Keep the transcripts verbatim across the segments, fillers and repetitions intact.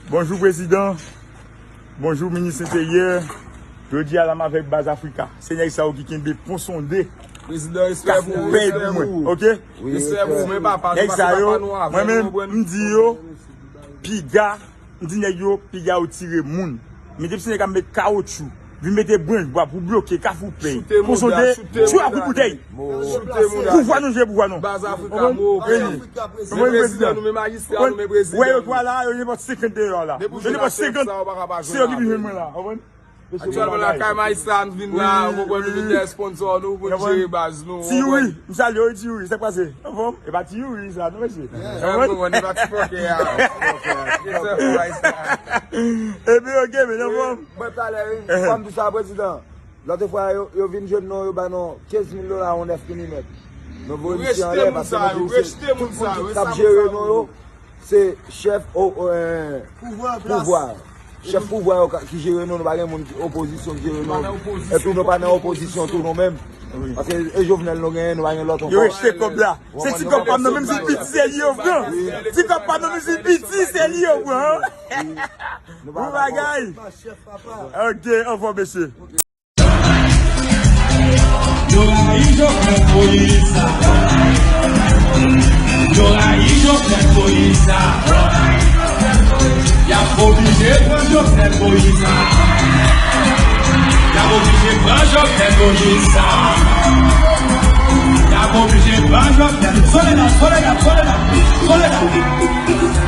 Bonjou prezidan. Bonjou minis enteryè. Jodi a la m avèk Baz Afrika. Se nèg sa yo ki kenbe pon sonde. Prezidan, respè pou ou, respè pou ou. Oke? Respè pou ou, men papa, nou pase papa nou avè nou, mwen menm, m di yo, piga, m di nèg yo, piga yo tire moun. Men depi se nèg ap met kawotchou, vin mete branch bwa pou bloke Kafou Pèy. Pon sonde, tchou ak kout boutèy. Pouvwa nou jwe pouvwa nou. Baz Afrika, move. Men prezidan nou, men majistra nou, men prezidan. Wè yo twa la, yo nenpòt senkant deyò la. Yo nenpòt senkant. Se yo ki vin jwenn mwen la. Aktyèlman la, kay majistra nou vin la, ou konprann, nou vin dèyè sponsò nou pou n jere baz nou. Ti Youri, m salye w, Ti Youri, sa k pase? Anfòm? E pa Ti Youri sa, non mesye. Anfòm? Epi oke, men anfòm. Mwen talè, wi. Kòm di sa, prezidan. Lòt fwa, yo, yo vin jwenn nou, yo ba nou kenz mil dola yon nèf milimèt. Nou voye misye anlè, paske nou di se tout moun ki t ap jere nou yo, se chèf, o, o, eh, pouvwa. Chèf pouvwa yo ka- ki jere nou, nou pa gen moun ki opozisyon ki jere nou. Epi nou pa nan opozisyon tou nou menm. Paske e Jovenel nou genyen, nou pa gen lòt ankò. Yo rejte kòb la. Se ti kòb pa m nan, menm si l piti, se li yo pran. Ti kòb pa m nan, menm si l piti, se li yo pran. Bon bagay. Ok, anfòm mesye. Yo rayi Jovenel Moïse sa. Yo rayi Jovenel Moïse sa. Y ap oblije pran Jovenel Moïse sa. Y ap oblije pran Jovenel Moïse sa. Y ap oblije pran Jovenel. Soledad, Soledad, Soledad, Soledad.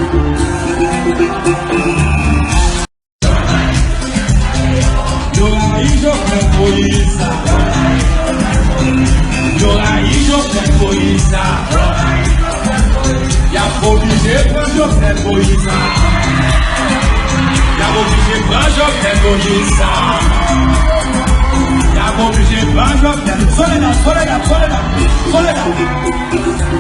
Yo rayi Jovenel Moïse sa. Yo rayi Jovenel Moïse sa. Y ap oblije pran Jovenel Moïse sa. Y ap oblije pran Jovenel Moïse sa. Y ap oblije pran Jovenel. Soledad, Soledad, Soledad, Soledad.